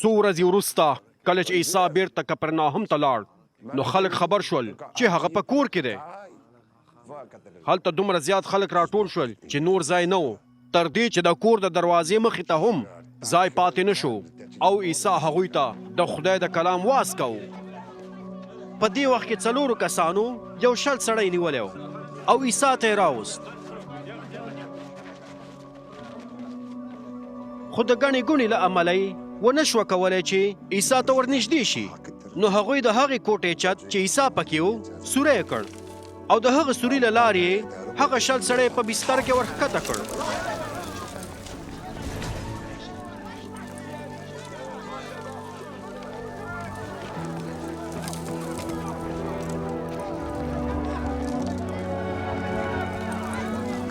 څو ورځې وروسته کله چې عیسی بیرته کپرناهم ته لاړ، نو خلک خبر شول چې هغه په کور کې دی. هلته دومره زیات خلک راټول شول چې نور ځای نه و، تر دې چې د کور د دروازې مخې ته هم ځای پاتې نه شو او عیسی هغوی ته د خدای د کلام واز کاوه. په دې وخت کې څلورو کسانو یو 20 سړی نیولی و او عیسی ته یې راوست. خو د ګڼې ګوڼې له امله یې ونه شوه کولی چې عیسی ته ورنږدې شي. نو هغوی د هغې کوټې چت چې عیسی پکې و سوری کړ او د هغه سوري له لارې یې هغه 20 سړی په بستر کې ورښکته کړ.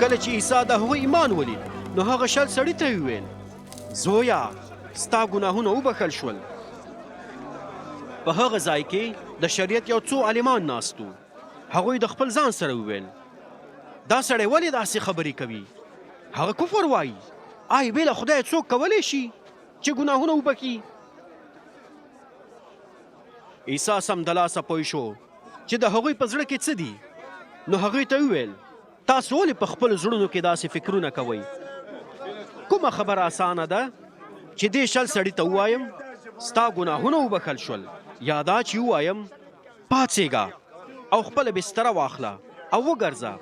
کله چې عیسی د هغوی ایمان ولید، نو هغه 20 سړي ته یې وویل، زویه، ستا ګناهونه وبخښل شول. په هغه ځای کې د شریعت یو څو عالمان ناست وو. هغوی د خپل ځان سره وویل، دا سړی ولې داسې خبرې کوي؟ هغه کفر وایي. آی بې له خدایه څوک کولی شي چې ګناهونه وبخښي؟ عیسی سمدلاسه پوه شو چې د هغوی په زړه کې څه دي، نو هغوی ته وویل، تاسو ولې په خپلو زړونو کې داسې فکرونه کوئ؟ کومه خبره اسانه ده چې دې 20 سړي ته ووایم، ستا ګناهونه وبخښل شول، یا دا چې ووایم، پاڅېږه او خپله بستره واخله او وګرځه؟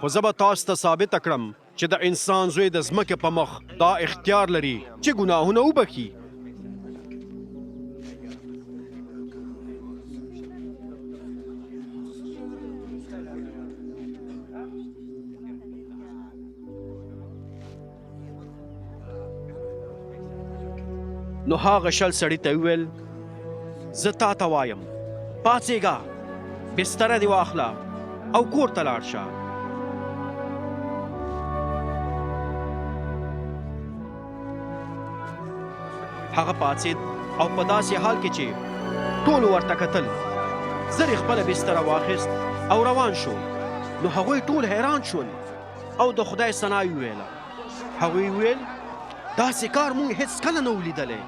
خو زه به تاسو ته ثابته کړم چې د انسان زوی د ځمکې په مخ دا اختیار لري چې ګناهونه وبخښي. نو هغه 20 سړي ته وویل، زه تا ته وایم، پاڅېږه، بستره دې واخله او کور ته لاړ شه. هغه پاڅېد او په داسې حال کې چې ټولو ورته کتل، زر یې خپله بستره واخیست او روان شو. نو هغوی ټول حیران شول او د خدای ثنا یې وویله. هغوی وویل، داسې کار مونږ هېڅکله نه و لیدلی.